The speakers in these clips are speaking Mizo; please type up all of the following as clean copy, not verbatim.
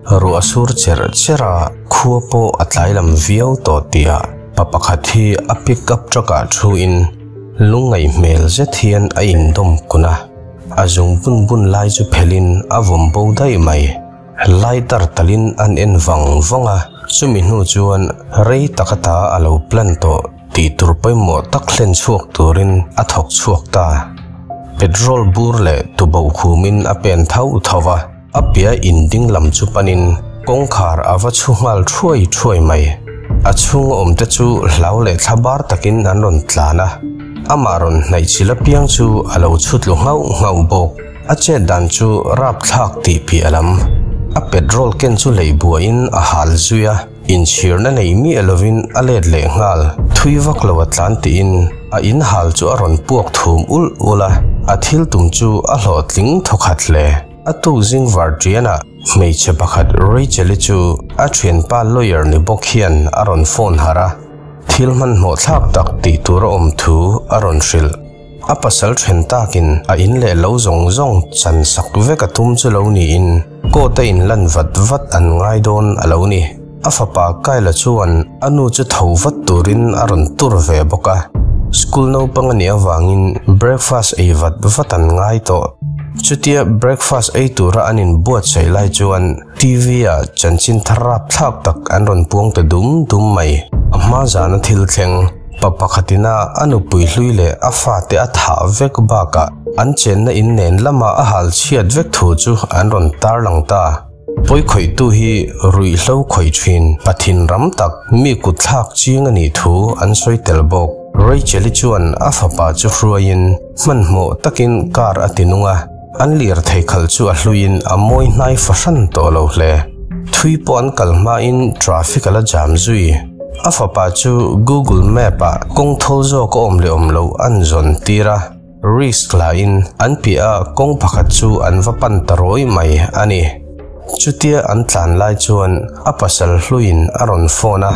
Ruah a sur cherh cherh a, khua pawh a tlai lam viau tawh tihah pa pakhat hi a pick up truck ah thu in lungngaih hmel zet hian a indawm kun a, a zung bun bun lai chu phelh in a vawm bo daih mai. Lighter talin an en vang vang a, chumi hnu chuan rei tak ata a lo plan tawh tih tur pawimawh tak hlen chhuak turin a thawk chhuak ta. Petrol bur leh tuboh khumin a pen thauh thauh a. A pia in ding lam chu panin kawngkhar a va chhu nghal thuai thuai mai. A chhunga awm te chu hlau leh thla bar takin an rawn tlan a, amah rawn hnaih chil apiang chu a lo chhu tlu nghauh nghauh bawk. A chet dan chu rapthlak tih piah lam. A petrol ken chu lei buaiin a hal zui a, inchhirna nei miah lovin a let leh nghal. Thui vak lo a tlan tiin a in hal chu a rawn puak thum ulh ulh a, a thil tum chu a hlawhtling thawkhat hle. A tuk zing var ṭianah hmeichhe pakhat Rachel-i chu a ṭhianpa lawyer ni bawk hian a rawn phone harh a, thil hmanhmawh thlak tak tih tur a awm thu a rawn hrilh. A pasal ṭhen takin a in leh lo zawng zawng chan sak vek a tum chu lo niin court a inlan vat vat an ngai dawn a lo ni. A fapa Kyle-a chuan a nu chu tho vat turin a rawn tur ve bawk a, school naupang a nih avangin breakfast ei vat vat an ngai tawh. Chutia breakfast ei tura an inbuatsaih lai chuan TV ah chanchin thar rapthlak tak an rawn puang ta dum dum mai. A hma zana thil thleng, pa pakhatina a nupui hlui leh a fate a thah vek bakah an chenna in nen lama a hal chhiat vek thu chu an rawn tarlang ta. Pawi khawihtu hi ruihhlo khawih thin Pathin ram tak mi kut thlak ching a nih thu an sawi tel bawk. Rachel-i chuan a fapa chu hruaiin hmanhmawh takin car a ti nung a, an lirthei khal chu a hluiin a mawi hnai fahran tawh lo hle. Thui pawh an kal hmain traffic a la jam zui. A fapa chu Google Map-ah kawng thawl zawk a awm leh awm loh an zawn tir a. Risk lahin an piah a kawng pakhat chu an va pan ta rawi mai a ni. Chutia an tlan lai chuan a pasal hluiin a rawn phone a,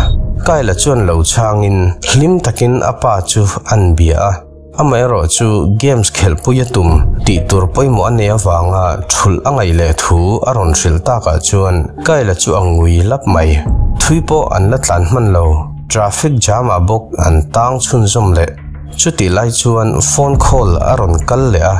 Kyle-a chuan lo chhangin hlim takin a pa chu an bia a, amaherawh chu games khelhpui a tum tih tur pawimawh a nei avanga thulh a ngaih leh thu a rawn hrilh takah chuan Kyle-a chu a ngui lap mai. Thui pawh an la tlan hman lo, traffic jam-ah bawk an tang chhunzawm leh. Chutih lai chuan phone call a rawn kal leh a,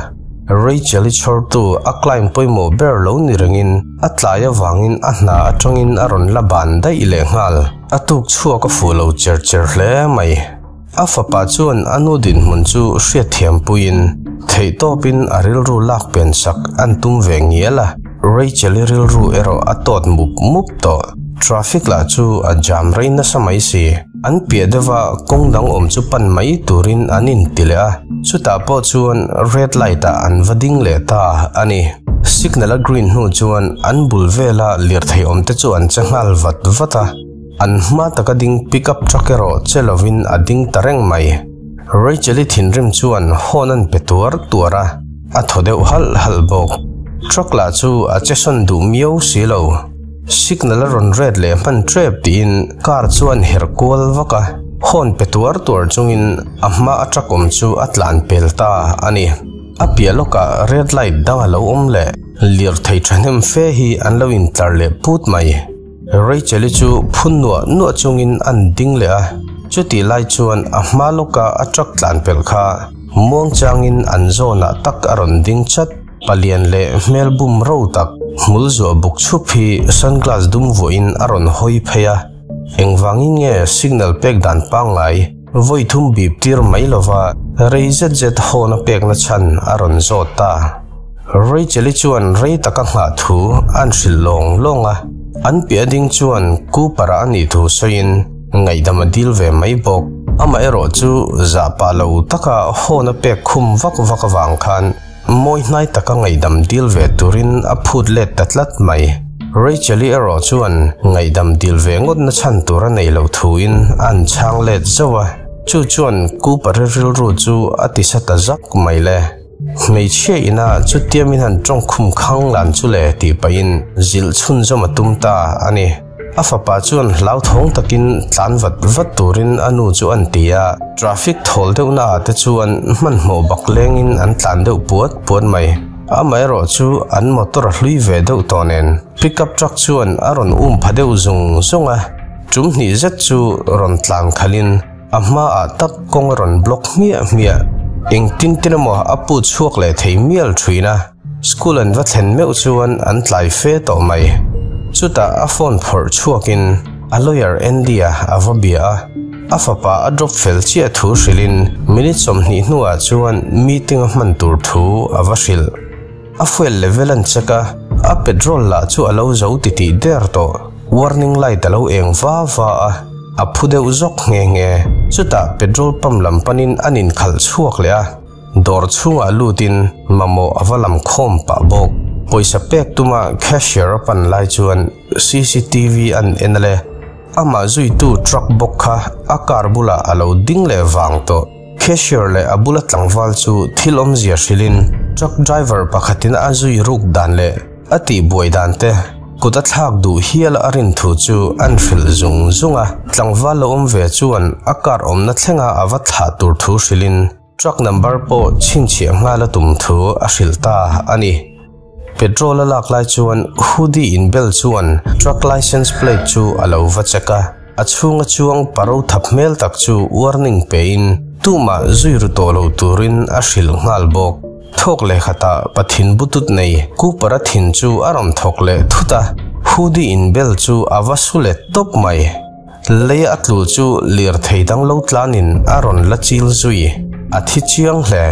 Rachel-i chhawrtu a client pawimawh ber lo ni rengin a tlai avangin a hna atangin a rawn la ban daih leh nghal. A tuk chhuak a fuh lo cher cher hle mai. A fapa chuan a nu dinhmun chu hriatthiam puiin theihtawpin a rilru lak pen sak an tum ve ngial a, Rachel-i rilru erawh a tawt mup mup tawh. Traffic lah chu a jam rei nasa mai si. An piah deuh a kawng dang awm chu pan mai turin an inti leh a, chutah pawh chuan red light ah an va ding leh ta a ni. Signal a green hnu chuan an bul vela lirthei awm te chu an che nghal vat vat a, an hma taka ding pick up truck erawh che lovin a ding ta reng mai. Rachel-i thinrim chuan horn an pe tuar tuar a, a thaw deuh halh halh bawk. Truck lah chu a che sawn duh miau si lo. Signal a rawn ret leh hman tep tiin car chuan her kual vak a, horn pe tuar tuar chungin a hma a truck awm chu a tlan pel ta a ni. A piah lawkah red light dang a lo awm leh lirthei thahnem fe hi an lo intlar leh put mai. Rachel-i chu phun nuah nuah chungin an ding leh a, chutih lai chuan a hma lawka a truck tlan pelh kha muangchangin an zawnah tak a rawn ding chat. Palian leh hmel bum ro tak hmul zuah buk chhup hi sunglass dum vuahin a rawn hawi phei a, engvangin nge signal pek dan pangngai vawi thum bip tir mai lova rei zet zet hawn a pekna chhan a rawn zawt ta. Rachel-i chuan rei taka nghah thu an hrilh lawng lawng a, an piah ding chuan Cooper-a a nih thu sawiin ngaihdam a dil ve mai bawk. Amaherawh chu zah pah lo taka hawn a pek khum vak vak avang khan Mawi hnai taka ngaihdam dil ve turin a phut let ta tlat mai. Rachel-i erawh chuan ngaihdam dil ve ngawt na chhan tur a nei lo thuin a an chhang let zauh a, chu chuan Cooper-i rilru chu a ti sa ta zak mai le. Hmeichhia ina chutia min han tawngkhum khang lan chu le tih pahin zilh chhunzawm a tum ta a ni. A fapa chuan hlauthawng takin tlan vat vat turin a nu chu an ti a, traffic thawl deuhna ah te chuan hmanhmawh bak lengin an tlan deuh puat puat mai. Amaherawhchu an motor a hlui ve deuh tawh nen pickup truck chuan a rawn um pha deuh zung zung a, tum hnih zet chu rawn tlan khalhin a hmaah tak kawng a rawn block hmiah hmiah. Engtin tin emaw a put chhuak leh thei mial thin a, school an va thlen meuh chuan an tlai fe tawh mai. Chutah a phone phawrh chhuakin a lawyer Andy-a a va bia a, a fapa a drop fel chiah thu hrilhin minute 20 hnuah chuan meeting a hman tur thu a va hrilh. A fuel level an check a, a petrol lah chu a lo zo titih der tawh. Warning light a lo eng va va a, a phu deuh zawk nghe nghe. Chutah petrol pump lam panin an inkhalh chhuak leh a, dawr chhungah lutin mamawh a va lam khawm pah bawk. Pawisa pek tuma cashier a pan lai chuan CCTV an en a le. Amah zuitu truck bawk kha a car bulah a lo ding leh vang tawh. Cashier leh a bula tlangval chu thil awmzia hrilhin truck driver pakhatin a zui ruk dan leh a tihbuai dan te kut a thlak duh hial a rin thu chu an hrilh zung zung a. Tlangval lo awm ve chuan a car awmna thlenga a va thlah tur thu hrilhin truck number pawh chhinchhiah nghal a tum thu a hrilh ta a ni. Petrol a lak lai chuan hoodie inbel chuan truck licence plate chu a lo va check a, a chhunga chuang paro thap hmel tak chu warning pein tumah zui ru tawh lo turin a hrilh nghal bawk. Thawk leh khatah Pathin butut nei Cooper-a thin chu a rawn thawk leh thut a, hoodie inbel chu a va su let tawp mai. Lei a tlu chu lirthei dang lo tlanin a rawn la chil zui. A thi chiang hle.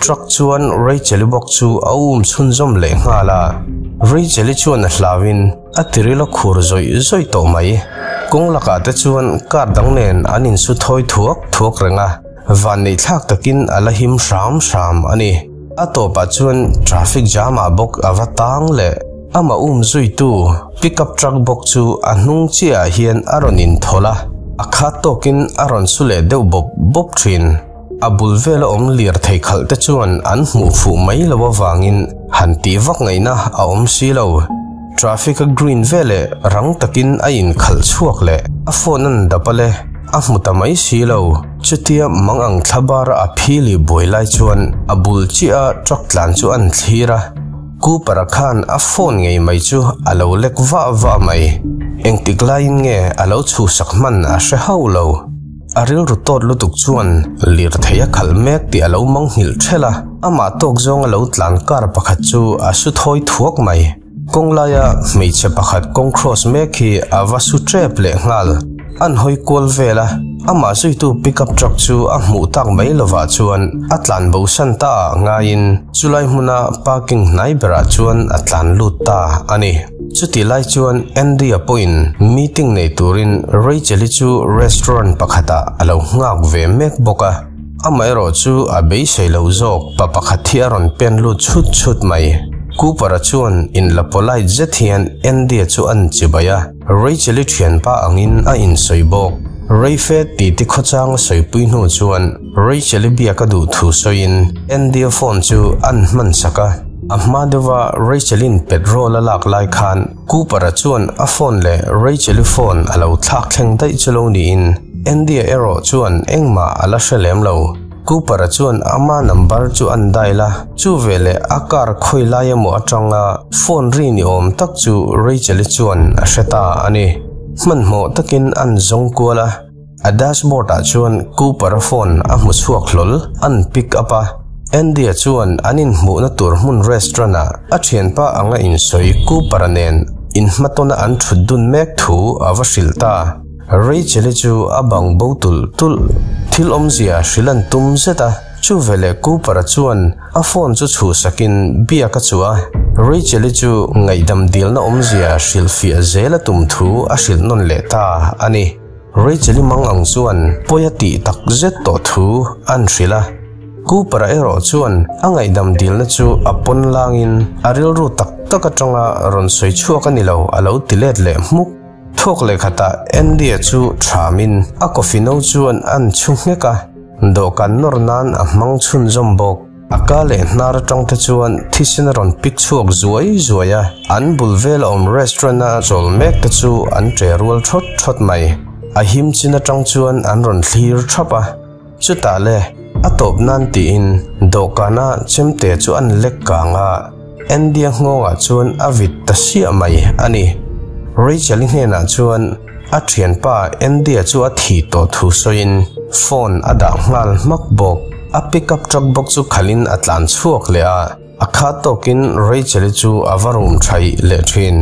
Truck chuan Rachel-i bawk chu a um chhunzawm leh nghal a. Rachel-i chuan a hlauin a tiril a khur zawih zawih tawh mai. Kawng lakah te chuan car dang nen an insu thawi thuak thuak reng a, vanneih thlak takin a la him hram hram a ni. A tawpah chuan traffic jam ah bawk a va tang leh. Amah um zuitu pickup truck bawk chu a hnung chiahah hian a rawn inthawlh a, a khat tawkin a rawn su leh deuh bawp bawp thin. A bul vela awm lirthei khalh te chuan an hmuh fuh mai lo avangin han tih vak ngaihna a awm si lo. Traffic a green veleh rang takin a inkhalh chhuak leh a phone an dap a le, a hmu ta mai si lo. Chutia mang ang thla bara a phili buai lai chuan a bul chiah a truck tlan chu an thlir a. Cooper-a khan a phone ngei mai chu a lo lek vah vah mai. Engtik laiin nge a lo chhuhsak hman a hre hauh lo. A rilru tawt lutuk chuan lirthei a khalh mek tih a lo mangnghilh ṭhelh a, amah tawk zawng a lo tlan car pakhat chu a su thawi thuak mai. Kawng laia hmeichhe pakhat kawng cross mek hi a va su ṭep leh nghal. An hawi kual vel a, amah zuitu pickup truck chu a hmuh tak mai lovah chuan a tlan bosan ta ah ngaiin chulai hmuna parking hnai berah chuan a tlan lut ta a ni. Chutih lai chuan Andy-a pawhin meeting nei turin Rachel-i chu restaurant pakhatah a lo nghak ve mek bawk a, amaherawh chu a beisei lo zawk pa pakhat hi a rawn pen lut chhut chhut mai. Cooper-a chuan inla polite zet hian Andy-a chu a inchibai a. Rachel-i thianpa angin a insawi bawk. Reife titi khawchang a sawipui hnu chuan Rachel-i biak a duh thu sawiin Andy-a phone chu an hman sak a. A hma deuha Rachel-i'n petrol a lak lai khan Cooper-a chuan a phone leh Rachel-i phone a lo thlak thleng daih chu lo niin Andy-a erawh chuan engmah a la hre lem lo. Cooper-a chuan ama number chu an dial a, chu veleh a car khawi lai emaw atanga phone ri ni awm tak chu Rachel-i chuan a hre ta a ni. Hmanhmawh takin an zawng kual a, a dashboard ah chuan Cooper-a phone a hmu chhuak hlawl, an pick up a. Andy-a chuan an inhmuhna tur hmun restaurant ah a thianpa anga insawi Cooper-a nen inhmatawna an thut dun mek thu a va hrilh ta. Rachel-i chu a bang bo tulh tulh. Thil awmzia hrilh an tum zet a, chu veleh Cooper-a chuan a phone chu chhuhsakin biak a chuh a. Rachel-i chu ngaihdam dilna awmzia hrilhfiah zel a tum thu a hrilh nawn leh ta a ni. Rachel-i mang ang chuan pawi a tih tak zet tawh thu an hrilh a. Cooper-a erawh chuan a ngaihdam dilna chu a pawn langin a rilru tak tak atanga rawn sawi chhuak a ni lo a lo ti let leh hmuk. Thawk leh khatah Andy-a chu thamin a coffee no chuan an chhu nghek a, dawhkan nawr nan a hmang chhunzawm bawk. A ka leh hnar atang te chuan thisen a rawn pik chhuak zuai zuai a, an bul vela awm restaurant a chawl mek te chu an che rual thawt thawt mai. A him chin atang chuan an rawn thlir thap a, chutah le a tawp nan tiin dawhkana chemte chu an lek kang a. Andy-a nghawngah chuan a vit ta siah mai a ni. Rachel-i hnenah chuan a thianpa Andy-a chu a thih tawh thu sawiin phone a dah nghal hmak bawk. A pickup truck bawk chu khalhin a tlan chhuak leh a, a khat tawkin Rachel-i chu a va rum thaih leh thin.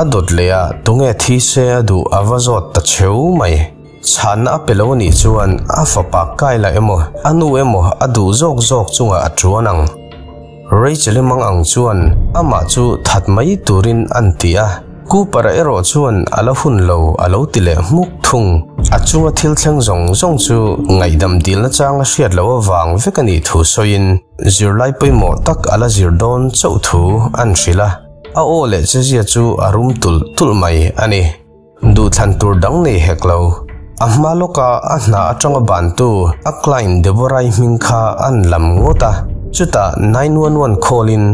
A dawt leh a, tunge thi se a duh a va zawt ta cheu mai. Chhanna a pe lo a nih chuan a fapa Kyle-a emaw a nu emaw a duh zawk zawk chungah a tuan ang. Rachel-i mang ang chuan amah chu that mai turin an ti a, Cooper-a erawh chuan a la hun lo a lo ti leh hmuk thung. A chunga thil thleng zawng zawng chu ngaihdam dilna chang a hriat loh avang vek a nih thu sawiin zirlai pawimawh tak a la zir dawn chauh thu an hrilh a, a aw leh chezia chu a rum tulh tulh mai a ni. Duhthlan tur dang nei hek lo. A hma lawka a hna atanga bantu a client Deborah-i hming kha an lam ngawt a. Chutah 911 call-in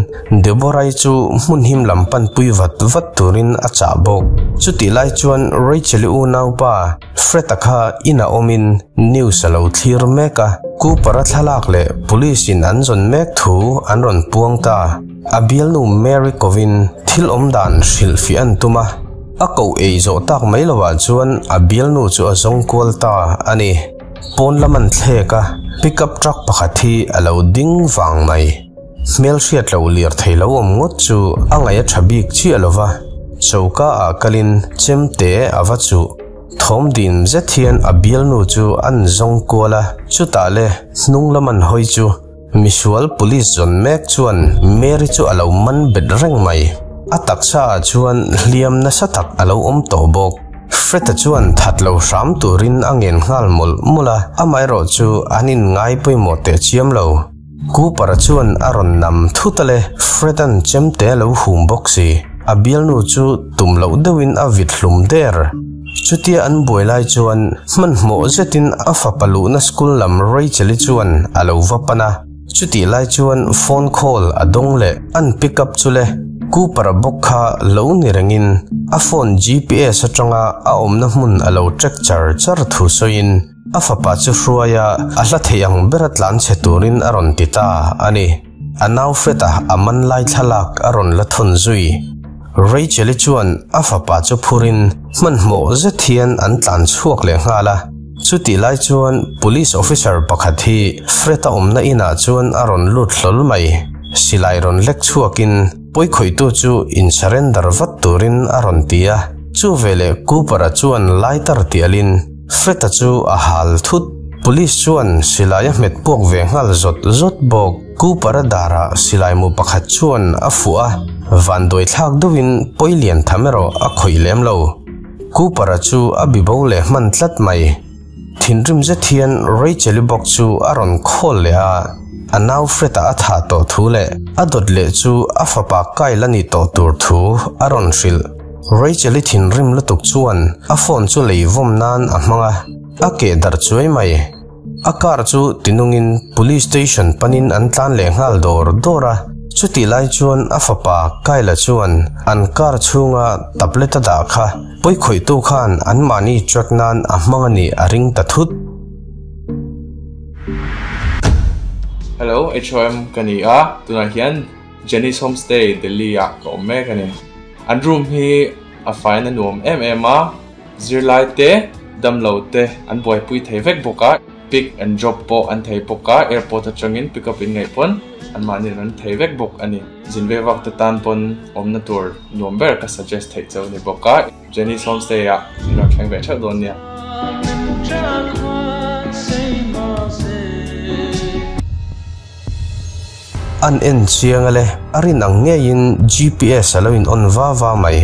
Deborah-i chu hmun him lam panpui vat vat turin a chah bawk. Chutih lai chuan Rachel-i unaupa Fred-a kha inah awmin news a lo thlir mek a. Cooper-a thlalak leh police-in an zawn mek thu an rawn puang ta. A bialnu Mary kovin thil awmdan hrilhfiah an tum a. A koh ei zawh tak mai lovah chuan a bialnu chu a zawng kual ta a ni. Pawn lam an thlek a, pickup truck pakhat hi a lo ding vang mai. Hmel hriat loh lir thei lo awm ngawt chu a ngaih a tha bik chiah lo va, choka ah kalin chemte a va chuh. Thawm dim zet hian a bialnu chu an zawng kual a, chutah le hnung lam an hawi chu Misual police zawn mek chuan Mary chu a lo man bet reng mai. A taksa ah chuan hliam nasa tak a lo awm tawh bawk. Fred-a chuan that lo hram turin a ngen nghal mawlh mawlh a, amaherawh chu an in ngai pawimawh teh chiam lo. Cooper-a chuan a rawn nam thut a le, Fred-a'n chemte a lo hum bawk si. A bialnu chu tum loh deuhin a vit hlum der. Chutia an buai lai chuan hmanhmawh zetin a fapa luhna school lam Rachel-i chuan a lo va pan a. Chutih lai chuan phone call a dawng leh an pick up chu le Cooper-a bawk kha lo ni rengin a phone GPS atanga a awmna hmun a lo track char char thu sawiin a fapa chu hruaia a hla thei ang bera tlan chhe turin a rawn ti ta a ni. A nau Fred-a a man lai thlalak a rawn la thawn zui. Rachel-i chuan a fapa chu phurin hmanhmawh zet hian an tlan chhuak leh nghal a. Chutih lai chuan Police officer pakhat hi Fred-a awmna inah chuan a rawn lut hlawl mai. Silai rawn lek chhuakin pawikhawihtu chu in surrender vat turin a rawn ti a. Chu veleh Cooper-a chuan lighter tialin Fred-a chu a hal thut. Police chuan silai a hmet puak ve nghal zawt zawt bawk. Cooper-a darah silai mu pakhat chuan a fuh a, vanduai thlak deuhin pawi lian tham erawh a khawih lem lo. Cooper-a chu a bibo leh hman tlat mai. Thinrim zet hian Rachel-i bawk chu a rawn khawl leh a, a nau Fred-a a thah tawh thu leh a dawt leh chu a fapa Kyle a nih tawh tur thu a rawn hrilh. Rachel-i thinrim lutuk chuan a phone chu lei vawm nan a hmang a, a keh darh chuai mai. A car chu tinungin Police Station panin an tlan leh nghal dawr dawr a, chutih lai chuan a fapa Kyle-a chuan an car chhunga tablet a dah kha pawikhawihtu khan anmahni track nan a hmang a nih a ring ta thut. Hello, HOM ka ni a, tunah hian Jenny's Homestay, Delhi ah ka awm mek a ni. An room hi a faiin a nuam em em a. Zirlai te, damlo te an buaipui thei vek bawk a, pick and drop pawh an thei bawk a, airport atangin pick up in ngaih pawn anmahni an rawn thei vek bawk a ni. Zin ve vak te tan pawn awmna tur nuam ber ka suggest theih chauh a ni bawk a, Jenny's Homestay ah in rawn thleng ve theuh dawn nia. An en chiang a le, a rin ang ngeiin GPS a lo in on va va mai.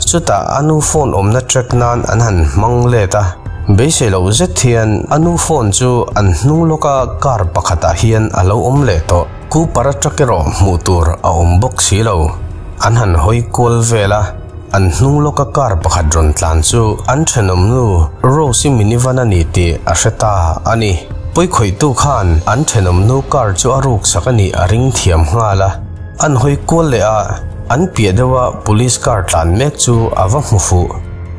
Chutah a nu phone awmna track nan an han hmang let a, beisei loh zet hian a nu phone chu an hnung lawka car pakhatah hian a lo awm leh tawh. Cooper-a truck erawh hmuh tur a awm bawk si lo. An han hawi kual vel a, an hnung lawka car pakhat rawn tlan chu an thenawmnu Rose-i minivan a ni tih a hre ta a ni. Pawikhawihtu khan an thenawmnu car chu a ruksak a nih a ring thiam nghal a. An hawi kual leh a, an piah deuha police car tlan mek chu a va hmu fuh.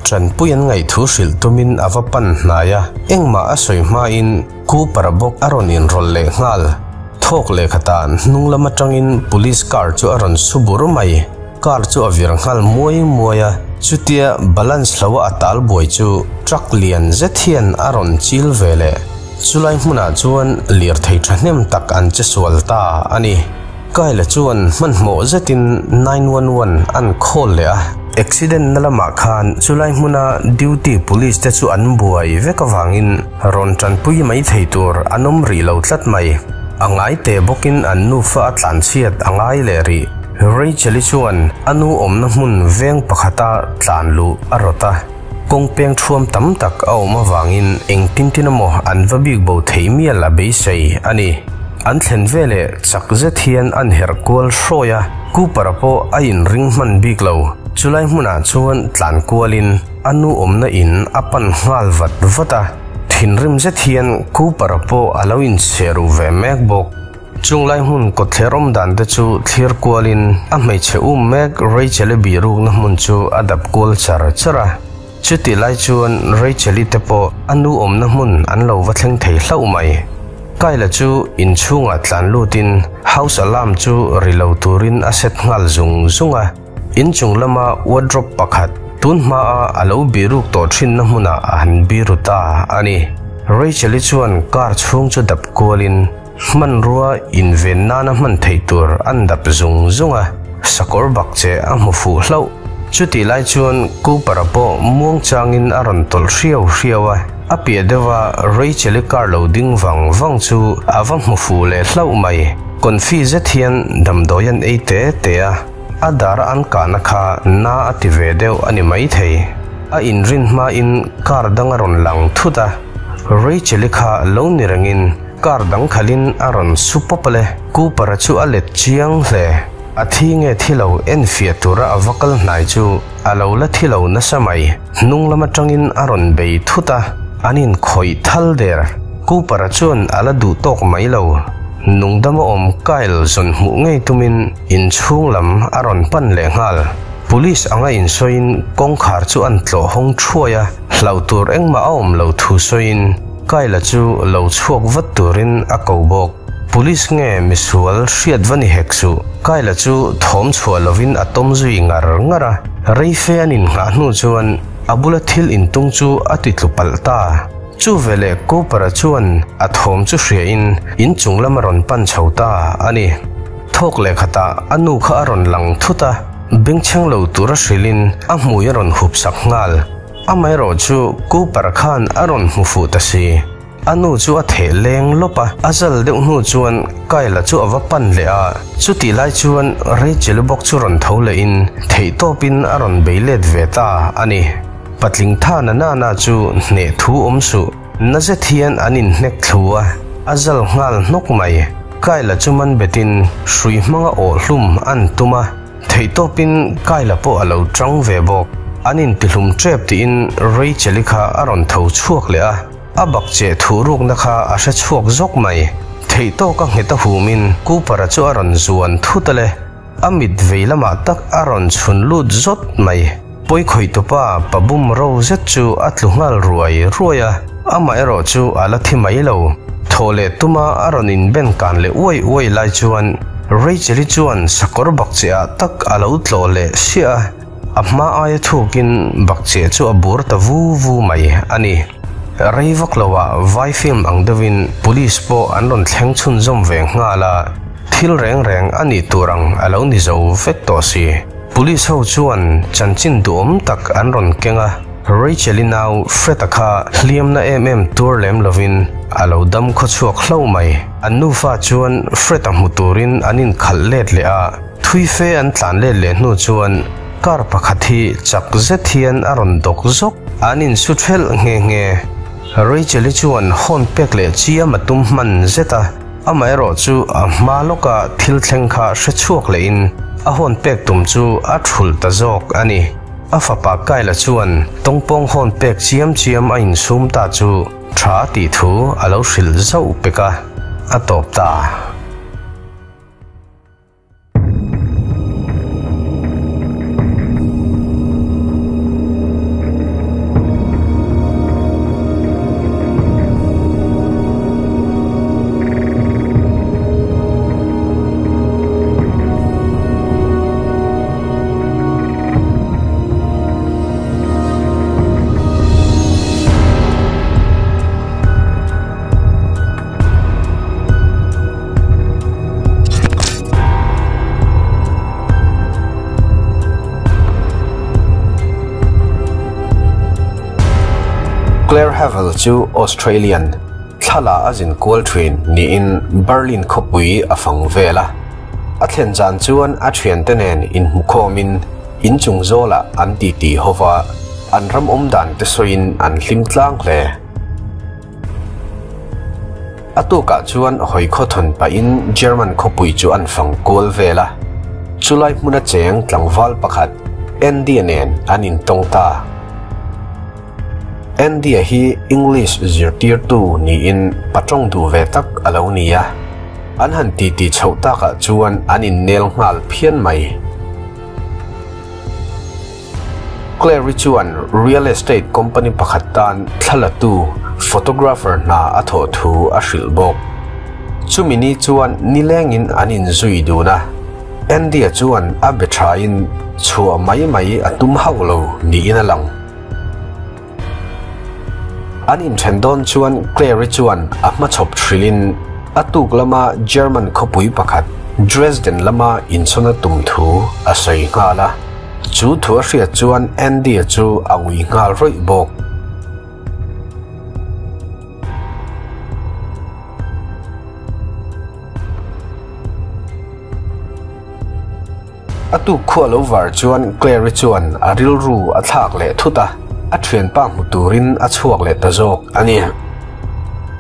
Tanpui an ngaihthu hrilh tumin a va pan hnai a, engmah a sawi hmain Cooper-a bawk a rawn inrawlh leh nghal. Thawk leh khatah hnung lam atangin police car chu a rawn su bur mai. Car chu a vir nghal muai muai a, chutia balance hloa a tal buai chu truck lian zet hian a rawn chil ve leh. Chulai hmunah chuan lirthei thahnem tak an che sual ta a ni. Kyle-a chuan hmanhmawh zetin 911 an call leh a. Accident na lamah khan chulai hmuna duty police te chu an buai vek avangin rawn tanpui mai thei tur an awm rih lo tlat mai. A ngai teh bawkin an nufa a tlanchhiat a ngai leh rih. Rachel-i chuan a nu awmna hmun veng pakhata tlan luh a rawt a. Kawng peng thuam tam tak a awm avangin engtin tin emaw an va bik bo thei mial a beisei a ni. An thlen veleh chak zet hian an herh kual hrawi a, Cooper-a pawh a inring hman bik lo. Chulai hmunah chuan tlan kualin a nu awmna in a pan nghal vat vat a, thinrim zet hian Cooper-a pawh a lo inchhe ru ve mek bawk. Chung lai hmun kawtthler awm dan te chu thlir kualin a hmeichhe um mek Rachel-i bihrukna hmun chu a dap kual char char a. Chutih lai chuan Rachel-i te pawh a nu awmna hmun an lo va thleng thei hlauh mai. Kyle-a chu inchhungah tlan lutin house alarm chu ri lo turin a set nghal zung zung a. Inchung lama wardrobe pakhat tun hmaa a lo bihruk tawh thinna hmunah a han biru ta a ni. Rachel-i chuan car chhung chu dap kualin Hmanrua inven nana hman theih tur an dap zung zung a, sakawr bak che a hmu fuh hlauh. Chutih lai chuan Cooper-a pawh muang changin a rawn tawlh hriau hriau a, a piah deuha Rachel-i car lo ding vang vang chu a va hmu fuh leh hlauh mai. Confi zet hian damdawi an ei te te a, a dar a an kahna kha na a ti ve deuh a ni maithei. A inrin hmain car dang a rawn lang thut a, Rachel-i kha lo ni rengin Car dang khalhin a rawn su pawp ale. Cooper-a chu a let chiang hle. A thi nge thi lo enfiah tura a va kal hnai chu a lo la thi lo nasa mai. Hnung lam atangin a rawn bei thut a, an inkhawih thal der. Cooper-a chuan a la duh tawk mai lo. Nungdama awm Kyle zawn hmuh ngei tumin inchhung lam a rawn pan leh nghal. Police anga insawiin kawngkhar chu an tlawh hawng thuai a, hlauh tur engmah a awm lo thu sawiin, Kyle-a chu lo chhuak vat turin a ko bawk. Police nge misual hriat va ni hek suh. Kyle-a chu thawm chhuah lovin a tawm zui ngar ngar a. Reife an inghah hnu chuan a bula thil intung chu a ti tlu palh ta. Chu veleh Cooper-a chuan a thawm chu hriain inchung lam a rawn pan chho ta a ni. Thawk leh khatah a nu kha a rawn lang thut a, bengchheng lo tura hrilhin a hmui a rawn hup sak nghal. Amaherawh chu Cooper khan a rawn hmu fuh ta si. A nu chu a theh leng lawp a, a zal deuh hnu chuan Kyle-a chu a va pan leh a. Chutih lai chuan Rachel-i bawk chu rawn tho lehin theihtawpin a rawn bei let ve ta a ni. Patling tha na nana chu hneh thu awm suh. Na zet hian an inhnek thlu a, a zal nghal hnawk mai. Kyle-a chu man betin hrui hmanga awh hlum an tum a. Theihtawpin Kyle-a pawh a lo tang ve bawk. An intihlum tep tiin Rachel-i kha a rawn tho chhuak leh a, a bak che thuh rukna kha a hre chhuak zawk mai. Theihtawka nghet a humin Cooper-a chu a rawn zuan thut a le. A mit vei lamah tak a rawn chhun lut zawt mai. Pawikhawih tupa pa bum ro zet chu a tlu nghal ruai ruai a, amaherawh chu a la thi mai lo. Thaw leh tuma a rawn inben kan leh uai uai lai chuan Rachel-i chuan sakawr bakcheh ah tak a lo tlawh leh siah a, a hma aia thukin bakcheh chu a bur ta vu vu mai a ni. Rei vak loah vai film ang deuhin police pawh an rawn thleng chhunzawm ve nghal a, thil reng reng a nih tur ang a lo ni zo vek tawh si. Police ho chuan chanchin duhawm tak an rawn keng a, Rachel-i nau Fred-a kha hliamna em em tur lem lovin a lo dam khawchhuak hlo mai. An nufa chuan Fred-a hmu turin an inkhalh let leh a, thui fe an tlan let leh hnu chuan car pakhat hi chak zet hian a rawn dawk zawk. An insu thelh nghe nghe. Rachel-i chuan hawn pek leh chiam a tum hman zet a. Amaherawh chu a hma lawka thil thleng kha hre chhuak lehin a hawn pek tum chu a thulh ta zawk a ni. A fapa Kyle-a chuan tawngpawng hawn pek chiam chiam a insum ta chu tha a tih thu a lo hrilh zauh pek a, a tawp ta. Claire Havel chu Australian thlala a zin kual thin niin Berlin khawpui a fang vel a. A thlen zan chuan a thiante nen inhmukhawmin inchung zawlah an titi hova, an ram awm dan te sawiin an hlim tlang hle. A tukah chuan hawi khawthawn pahin German khawpui chu an fang kual vel a, chulai hmuna cheng tlangval pakhat Andy-a nen an intawng ta. Andy-a hi English zirtirtu niin patawng duh ve tak a lo ni a, an han titi chhoh takah chuan an innel nghal phian mai. Claire-i chuan real estate company pakhat tan thlalatu, photographer, hna a thawh thu a hrilh bawk. Chumi ni chuan nilengin an inzui dun a, Andy-a chuan a be thain chhuah mai mai a tum hauh lo niin a lang. An inthen dawn chuan Claire-i chuan a hmachhawp hrilhin a tuk lama German khawpui pakhat Dresden lama inchhawn a tum thu a sawi nghal a. Chu thu a hriat chuan Andy-a chu a ngui nghal rawih bawk. A tuk khuah lo var chuan Claire-i chuan a rilru a thlak leh thut a, a thianpa hmu turin a chhuak leh ta zawk a ni.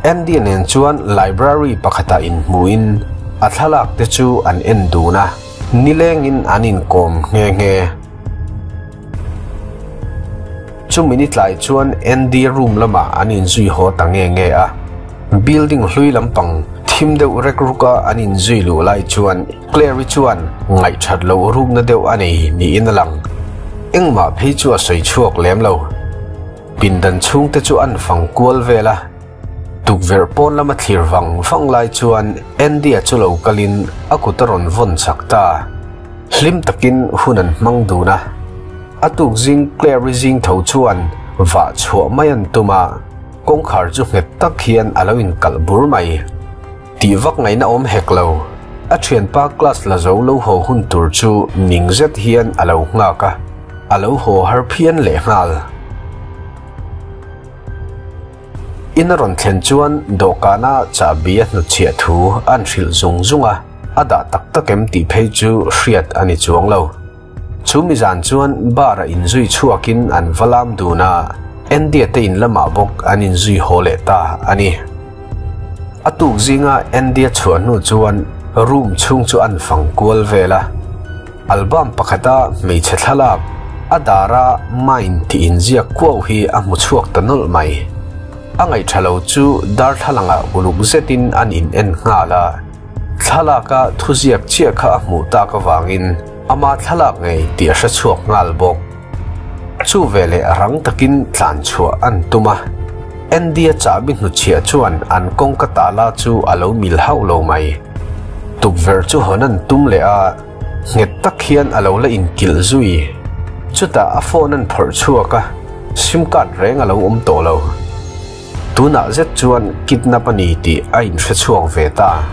Andy nen chuan library pakhatah inhmuhin a thlalak te chu an en dun a, nilengin an inkawm nghe nghe. Chumi ni tlai chuan Andy room lamah an inzui haw ta nge nge a, building hlui lampang thim deuh rek ruka an inzui luh lai chuan Claire-i chuan ngaihthat loh rukna deuh a nei niin a lang. Engmah phei chu a sawi chhuak lem lo. Pindan chhungte chu an fang kual vel a, tukverh pawn lama thlir vang vang lai chuan Andy-a chu lo kalin a kut a rawn vawn chak ta. Hlim takin hun an hmang dun a, a tuk zing Claire-i zing tho chuan vah chhuah mai an tum a, kawngkhar chu nghet tak hian a lo inkalh bur mai. Tih vak ngaihna awm hek lo, a thianpa class la zo lo haw hun tur chu ning zet hian a lo nghak a, a lo haw har phian lehnghal. In a rawn thlen chuan dawhkana chahbi a hnutchhiah thu an hrilh zung zung a, a dah tak tak em tih phei chu hriat a ni chuang lo. Chu mi zan chuan bar-a inzui chhuakin an va lam dun a, Andy-a te in lamah bawk an inzui haw leh ta a ni. A tuk zinga Andy-a chhuah hnu chuan room chhung chu an fang kual vel a. Album pakhata hmeichhe thlalak, a dara mine tih inziak kuau hi a hmu chhuak ta nawlh mai. A ngaihṭha lo chu darthlalangah uluk zetin an in en nghal a, thlalaka thuziak chiah kha a hmuh tak avangin ama thlalak ngei tih a hre chhuak nghal bawk. Chu veleh rang takin tlan chhuah an tum a, Andy-a chahbi hnuchhiah chuan an kawngka tala chu a lo mil hauh lo mai. Tukverh chu hawn an tum leh a, nghet tak hian a lo la inkilh zui. Chutah a phone an phawrh chhuak a, sim card reng a lo awm tawh lo. Tunah zet chuan kidnap a ni tih a inhre chhuak ve ta.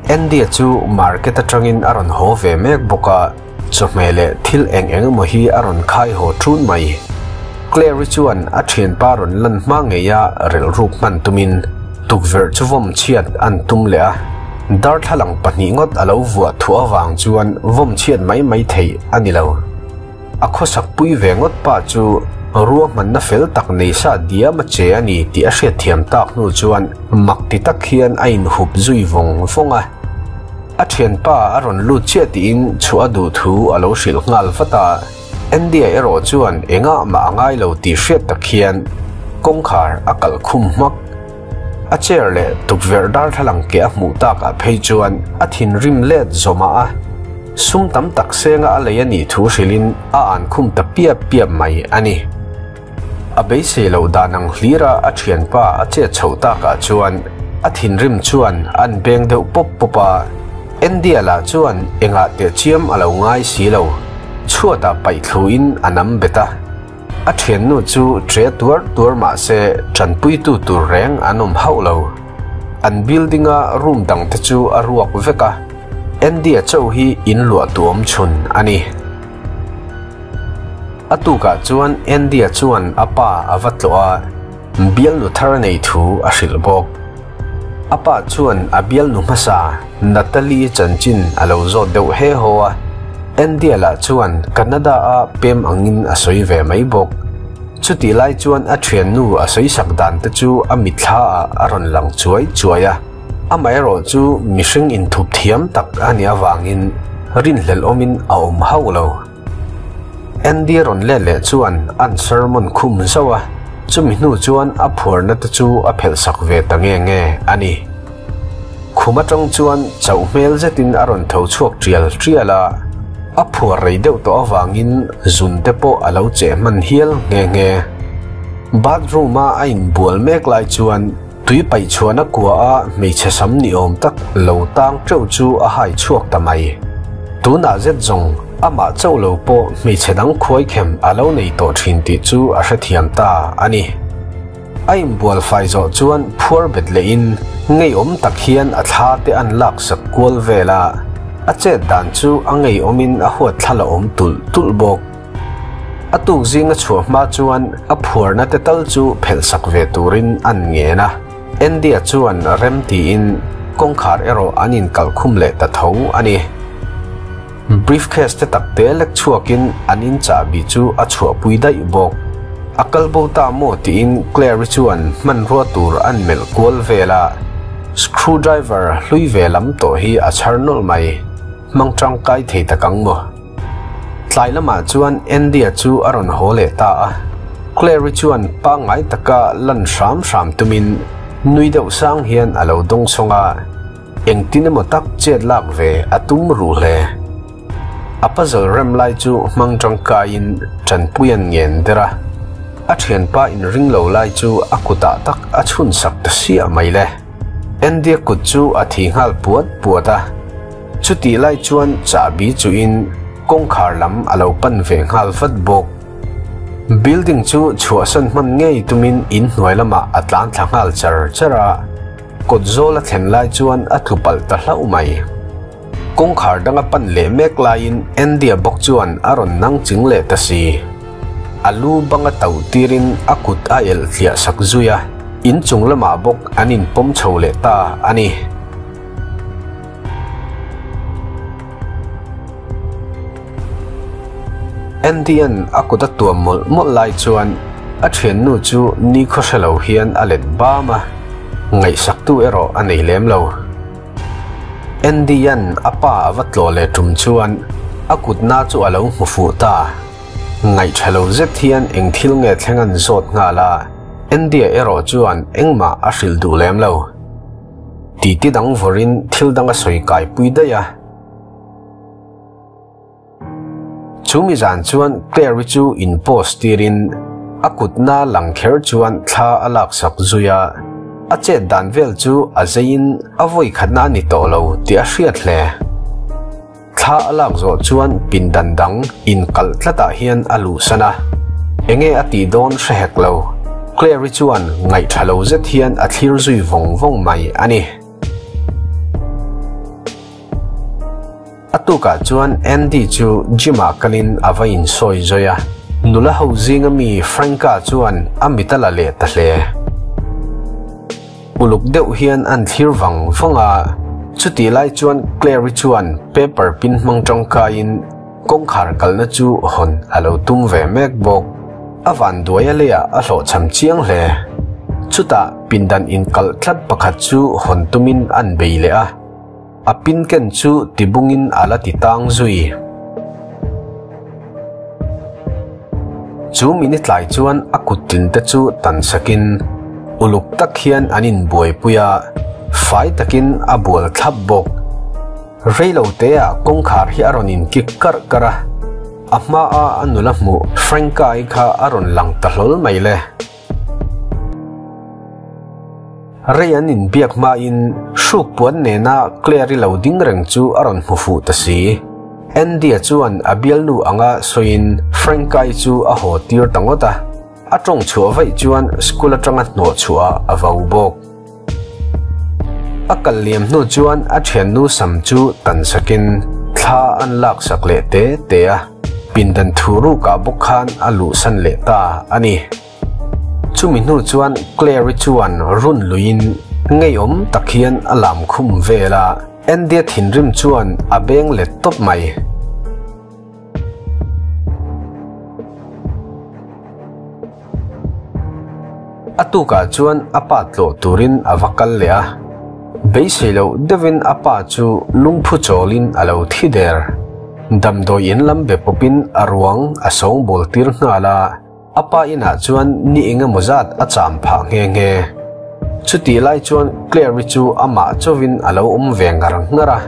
Andy-a chu market atangin a rawn haw ve mek bawk a, chawhmeh leh thil eng eng emaw hi a rawn khai haw thun mai. Claire-i chuan a thianpa rawn lan hma ngei a relhruk hman tumin tukverh chu vawm chhiat an tum leh a, darthlalang pahnih ngawt a lo vuah thuah avang chuan vawm chhiat mai mai theih a ni lo. A khawsak pui ve ngawt pa chu ruahmanna fel tak nei sa diam a che a ni tih a hriatthiam tak hnu chuan mak ti tak hian a inhup zui vawng vawng a. A thianpa a rawn lut chiah tiin chhuah a duh thu a lo hrilh nghal vat a. Andy-a erawh chuan engah mah a ngai lo tih hriat tak hian kawngkhar a kalh khum hmak. A chair leh tukverh darthlalang ke a hmuh takah phei chuan a thinrim let zawmah a, sum tam tak senga a lei a nih thu hrilhin a an khum ta piap piap mai a ni. A beisei loh dan ang hlira a thianpa a chet chhoh takah chuan a thinrim chuan an beng deuh pawp pawp a, Andy-a lah chuan engah teh chiam a lo ngai si lo, chhuatah paih thluin a nam bet a. A thiannu chu tre tuar tuar mah se tanpuitu tur reng an awm hauh lo. An building a room dang te chu a ruak vek a, Andy-a chauh hi in luah tu awm chhun a ni. A tukah chuan Andy-a chuan a pa a va tlawh a, bialnu thar a nei thu a hrilh bawk. A pa chuan a bialnu hmasa Natalie chanchin a lo zawt deuh he haw a, Andy-a lah chuan Canada-a pem angin a sawi ve mai bawk. Chutih lai chuan a thiannu a sawi sak dan te chu a mitthla ah a rawn lang chuai chuai a, amaherawh chu mihring inthup thiam tak a nih avangin rinhlelh awmin a awm hauh lo. Andy rawn let leh chuan an sermon khum zauh a, chumi hnu chuan a phuarna te chu a phelh sak ve ta nge nge a ni. Khum atang chuan chauh hmel zetin a rawn tho chhuak tial tial a, a phuar rei deuh tawh avangin zun te pawh a lo cheh hman hial nghe nghe. Bathroom a a inbual mek lai chuan tui paih chhuahna kua a hmeichhe sam ni awm tak lo tang teuh chu a hai chhuak ta mai. Tunah zet zawng amah chauh lo pawh hmeichhe dang khuaikhem a lo nei tawh thin tih chu a hrethiam ta a ni. A inbual fai zawh chuan phuar bet lehin ngeiawm tak hian a thla te an laksak kual vel a, a chet dan chu a ngeiawmin a huat thla la awm tulh tulh bawk. A tuk zinga chhuah hma chuan a phuarna te tal chu phelhsak ve turin an ngen a, Andy-a chuan rem tiin kawngkhar erawh an inkalkhum leh ta tho a ni. Briefcase te tak te lek chhuakin an in chahbi chu a chhuahpui daih bawk. A kal bo ta maw tiin Claire-i chuan hmanrua tur an melh kual vel a, screwdriver hlui ve lam tawh hi a chhar nawlh mai. Hmang tangkai thei tak ang maw? Tlai lamah chuan Andy-a chu a rawn haw leh ta a, Claire-i chuan pangngai taka lan hram hram tumin nui deuh sang hian a lo dawngsawng a. Engtin emaw tak chet lak ve a tum ruh hle. A puzzle rem lai chu hmang tangkaiin tanpui an ngen der a, a thianpa inring lo lai chu a kutah tak a chhun sak ta siah mai le. Andy-a kut chu a thi nghal puat puat a, chutih lai chuan chahbi chuhin kawngkhar lam a lo pan ve nghal vat bawk. Building chu chhuahsan hman ngei tumin inhnuai lamah a tlan thla nghal char char a. Kawt zawl a thlen lai chuan a tlu palh ta hlauh mai. Kawngkhar danga pan leh mek laiin Andy-a bawk chuan a rawn nang ching leh ta si. A lu banga tauh tirin a kut a elh tliah sak zui a, inchung lamah bawk an inpawm chho leh ta a ni. Andy-a'n a kut a tuam mawlh mawlh lai chuan a thiannu chu nikhaw hre lo hian a let bam a, ngaihsaktu erawh a nei lem lo. Andy-a'n a pa a va tlawh leh tum chuan a kutna chu a lo hmu fuh ta. Ngaihṭha lo zet hian eng thil nge thleng an zawt nghal a, Andy-a erawh chuan engmah a hrilh duh lem lo. Titi dang vawrin thil dang a sawi kaipui daih a. Chumi zan chuan Claire-i chu in post tirin a kutna lang kher chuan thla a laksak zui a, a chet dan vel chu a zeiin a vawi khatna a ni tawh lo tih a hriat hle. Thla a lak zawh chuan pindan dang inkalh tlatah hian a luhsan a, enge a tih dawn hre hek lo, Claire-i chuan ngaihṭha lo zet hian a thlir zui vawng vawng mai a ni. A tukah chuan Andy chu gym-ah kalin a va insawi zawi a, nula ho zinga mi Frank-a chuan a mit a la leh ta hle. Uluk deuh hian an thlir vang vang a, chutih lai chuan Claire-i chuan paper pin hmang tangkaiin kawngkhar kalna chu hawn a lo tum ve mek bawk. A vanduai a leiah a hlawhchham chiang hle. Chutah pindan inkalh tlat pakhat chu hawn tumin an bei leh a. A pin ken chu tibungin a la ti tang zui. Chu mini tlai chuan a kut tin te chu tan sakin uluk tak hian an inbuaipui a, fai takin a bual thlap bawk. Reilo teah kawngkhar hi a rawn inkik karh karh a, a hmaa a nula hmuh Franka-i kha a rawn lang ta hlawl mai le. Rei an inbiak hmain hruk puan nena Claire-i lo ding reng chu a rawn hmu fuh ta si. Andy-a chuan a bialnu anga sawiin Frank-i chu a haw tir ta ngawt a, a tawng chhuah vaih chuan school atanga hnawh chhuah a vo bawk. A kal liam hnu chuan a thiannu sam chu tan sakin thla an lak sak leh te te a, pindan thu rukah bawk khan a luhsan leh ta a ni. Chumi hnu chuan Claire-i chuan run luiin ngeiawm tak hian a lam khum vel a, Andy-a thinrim chuan a beng let tawp mai. A tukah chuan a pa tlawh turin a va kal leh a, beisei loh deuhin a pa chu lungphu chawlin a lo thi der. Damdawi in lam be pawpin a ruang a sawngbawl tir nghal a, a pa inah chuan ni eng emaw zat a cham phah nghe nghe. Chutih lai chuan Claire-i chu amah chauhin a lo awm ve ngar ngar a,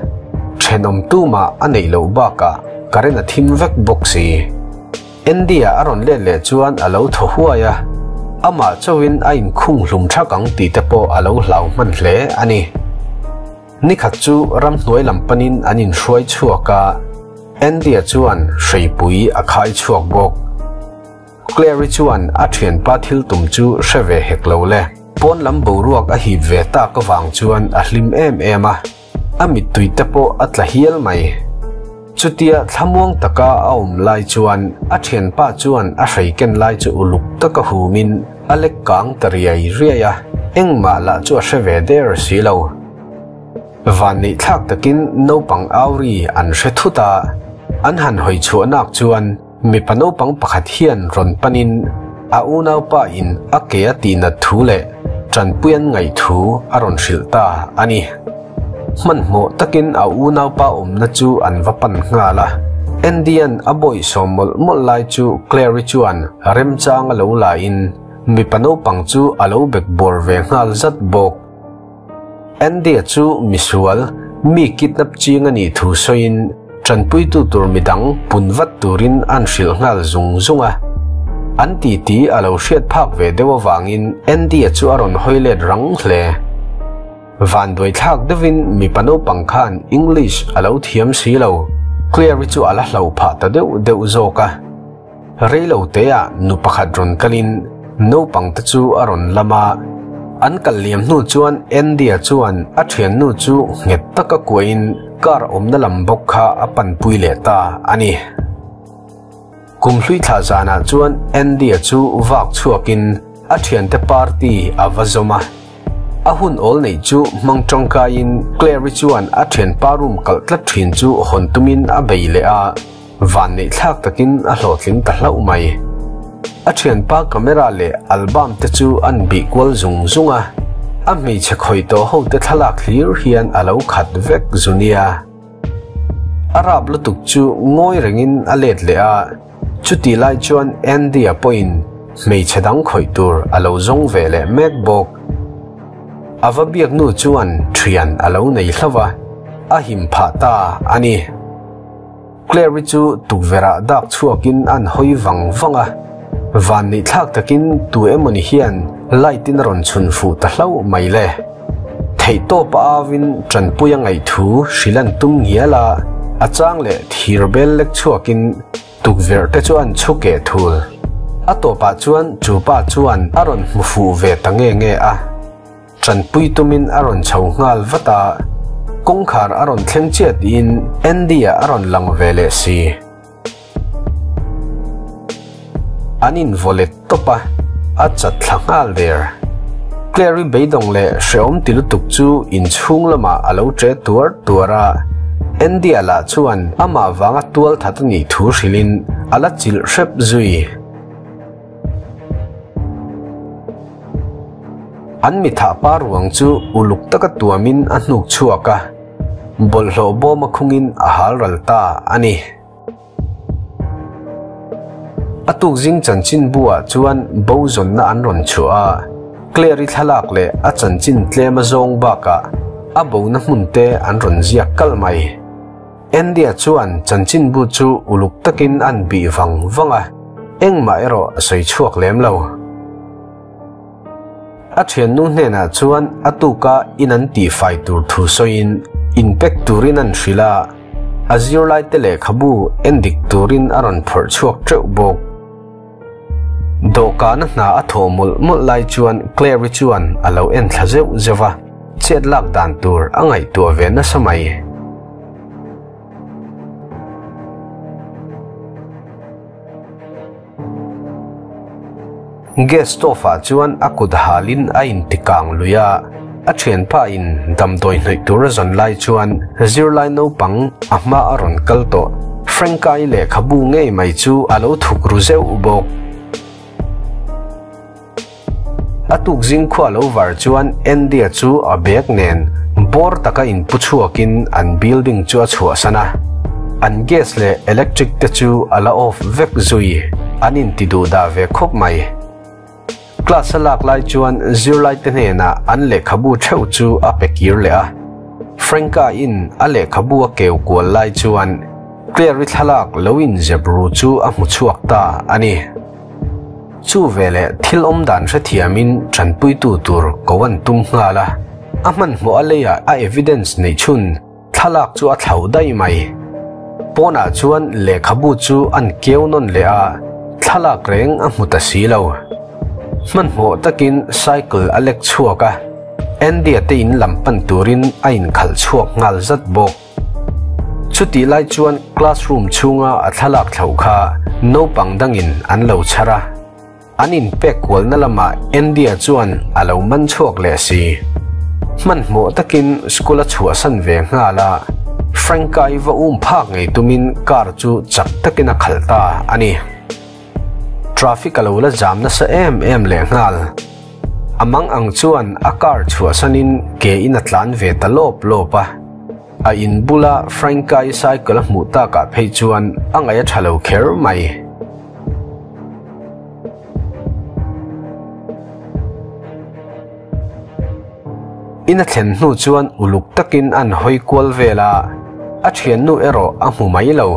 thenawm tumah a neih loh bakah current a thim vek bawk si. Andy-a a rawn let leh chuan a lo thaw huai a, amah chauhin a inkhung hlum thak ang tih te pawh a lo hlau hman hle a ni. Nikhat chu ramhnuai lam panin an inhruai chhuak a, Andy-a chuan hreipui a khai chhuak bawk. Claire-i chuan a thianpa thil tum chu hre ve hek lo le. Pawn lam boruak a hip ve tak avang chuan a hlim em em a. A mittui te pawh a tla hial mai. Chutia thlamuang taka a awm lai chuan a thianpa chuan a hrei ken lai chu uluk taka humin a lek kang ta riai riai a, engmah lah chu a hre ve der si lo. Vanneih thlak takin naupang auri an hre thut a, an han hawi chhuah nak chuan mipa naupang pakhat hian rawn panin a unaupa in a ke a tihnat thu leh tanpui an ngaih thu a rawn hrilh ta a ni. Hmanhmawh takin a unaupa awmna chu an va pan nghal a. Andy-a'n a bawihsawm mawlh mawlh lai chu Claire-i chuan remchang a lo la in mipa naupang chu a lo bek bawr ve nghal zat bawk. Andy-a chu misual, mi kidnap ching a nih thu sawiin tanpuitu tur midang pun vat turin an hrilh nghal zung zung a. An titi a lo hriat phak ve deuh avangin Andy-a chu a rawn hawi let rang hle. Vanduai thlak deuhin mipa naupang khan English a lo thiam si lo, Claire-i chu a la hlauh phah ta deuh deuh zawk a. Reilo teah nu pakhat rawn kalin naupang te chu a rawn lam a, an kal liam hnu chuan Andy-a chuan a thiannu chu nghet taka kuahin car awmna lam bawk kha a panpui leh ta a ni. Kum hlui thla zanah chuan Andy-a chu vak chhuakin a thiante party a va zawm a. A hun awl neih chu hmang tangkaiin Claire-i chuan a thianpa room kalh tlat thin chu hawn tumin a bei leh a. Van neih thlak takin a hlawhtling ta hlauh mai. A thianpa camera leh album te chu an bih kual zung zung a, a hmeichhe khawih tawh ho te thlalak hlir hian a lo khat vek zu nia. A rap lutuk chu ngawi rengin a let leh a, chutih lai chuan Andy-a pawhin hmeichhe dang khawih tur a lo zawng ve leh mek bawk. A va biak nu chuan thian a lo nei hlauh a, a him phah ta a ni. Claire-i chu tukverhah dak chhuakin an hawi vang vang a, van neih thlak takin tu emawni hian light-in a rawn chhun fuh ta hlauh mai le. Theihtawp a auin tanpui a ngaih thu hrilh an tum ngial a, a chang leh thir bel lek chhuakin tukverh te chu an chhu keh thul. A tawpah chuan chu pa chuan a rawn hmu fuh ve ta nge nge a. Tanpui tumin a rawn chho nghal vat a, kawngkhar a rawn thleng chiah tiin Andy-a a rawn lang ve leh si. An invaw let tawp a, a chat thla nghal der. Claire-i beidawng leh hrehawm ti lutuk chu inchhung lamah a lo ṭe tuar tuar a, Andy-a lah chuan amah vanga tual that a nih thu hrilhin a la chilh hrep zui. An mithah pa ruang chu uluk taka tuamin a hnuk chhuak a, bawlhhlawh bawm a khungin a hal ral ta a ni. A tukzing chanchin buah chuan bo zawnna an rawn chhuah a, Claire-i thlalak leh a chanchin tlem a zawng bakah a bona hmun te an rawn ziak kalh mai. Andy-a chuan chanchinbu chu uluk takin an bih vang vang a, engmah erawh a sawi chhuak lem lo. A thiannu hnenah chuan a tuka in an tihfai tur thu sawiin inpek turin an hrilh a, A zirlaite lehkhabu endik turin a rawn phawrh chhuak teuh bawk. Dawhkana hna a thawh mawlh mawlh lai chuan Claire-i chuan a lo en thla zeuh zeuh a, chet lak dan tur a ngaihtuah ve nasa mai. Gas stove ah chuan a kut halin a inti kang lui a, a thianpa in damdawi hnawih tur a zawn lai chuan zirlai naupang a hma a rawn kal tawh Frank-a-i lehkhabu ngei mai chu a lo thuk ru zeuh bawk. A tuk zing khua lo var chuan Andy-a chu a bag nen bawr taka inpu chhuakin an building chu a chhuahsan a. An gas leh electric te chu a la off vek zui, an inti duh dah ve khawp mai. Class a lak lai chuan zirlaite hnenah an lehkhabu theuh chu a pe kir leh a. Frank-a in a lehkhabu a keu kual lai chuan Claire-i thlalak lo inzep ru chu a hmu chhuak ta a ni. Chu veleh thil awm dan hrethiamin tanpuitu tur ko an tum nghal a, a hmanhmawh a leiah a evidence neih chhun thlalak chu a thlauh daih mai. Pawnah chuan lehkhabu chu an keu nawn leh a, thlalak reng a hmu ta si lo. Hmanhmawh takin cycle a lek chhuak a, Andy-a te in lam pan turin a inkhalh chhuak nghal zat bawk. Chutih lai chuan classroom chhunga a thlalak thlauh kha naupang dangin an lo chhar a, an inpek kualna lamah Andy-a chuan a lo man chhuak leh si. Hmanhmawh takin school a chhuahsan ve nghal a, Frank-a-i va um phak ngei tumin car chu chak takin a khalh ta a ni. Traffic a lo la zam nasa em em leh nghal. A mang ang chuan a car chhuahsanin ke in a tlan ve ta lawp lawp a. A in bula Frank-a-i cycle a hmuh takah phei chuan a ngaih a tha lo kher mai. In a thlen hnu chuan uluk takin an hawi kual vel a, a thiannu erawh a hmu mai lo.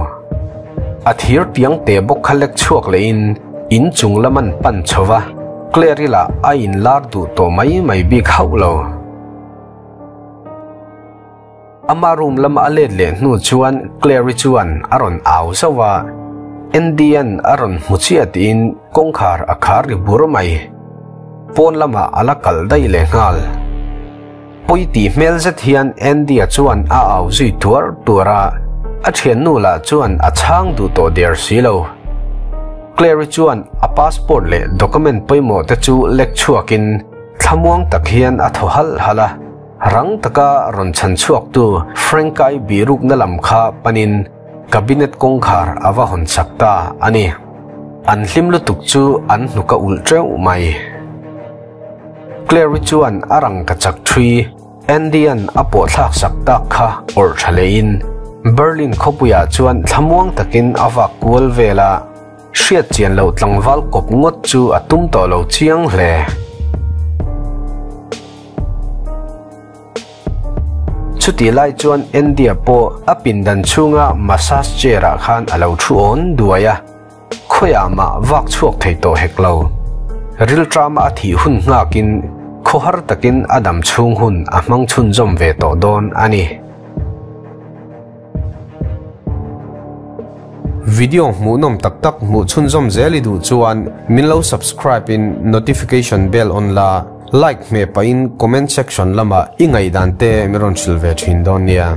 A thir tiang te bawk kha lek chhuak lehin in chung lam an pan chho va, Claire-i lah a inlar duh tawh mai mai bik hauh lo. Ama room lama a let leh hnu chuan Claire-i chuan a rawn au zauh a, Andy-a'n a rawn hmu chiah tiin kawngkhar a khar ri bur mai. Pawn lamah a la kal daih leh nghal. Pawi tih hmel zet hian Andy-a chuan a au zui tuar tuar a, a thiannu lah chuan a chhang duh tawh der si lo. Claire-i chuan a passport leh document pawimawh te chu lek chhuakin thlamuang tak hian a thaw halh halh a. Rang taka rawn chhan chhuaktu Frank-a-i bihrukna lam kha panin cabinet kawngkhar a va hawn chak ta a ni. An hlim lutuk chu an hnuk a ulh teuh mai. Claire-i chuan a rang ka chak thui, Andy-a'n a pawh thlak sak tak kha awrh tha lehin Berlin khawpuiah chuan thlamuang takin a vak kual vel a. Hriat chian loh tlangval kawp ngawt chu a tum tawh lo chiang hle. Chutih lai chuan Andy-a pawh a pindan chhunga massage chair-ah khan a lo thu awn duai a, khawiah mah vak chhuak thei tawh hek lo. Rilṭama a thih hun nghakin khawhar takin a dam chhung hun a hmang chhunzawm ve tawh dawn a ni. Video hmuhnawm tak tak hmuh chhunzawm zel i duh chuan min lo subscribe in notification bell on la, like hmeh pahin comment section lamah i ngaihdan te min rawn hrilh ve thin dawn nia.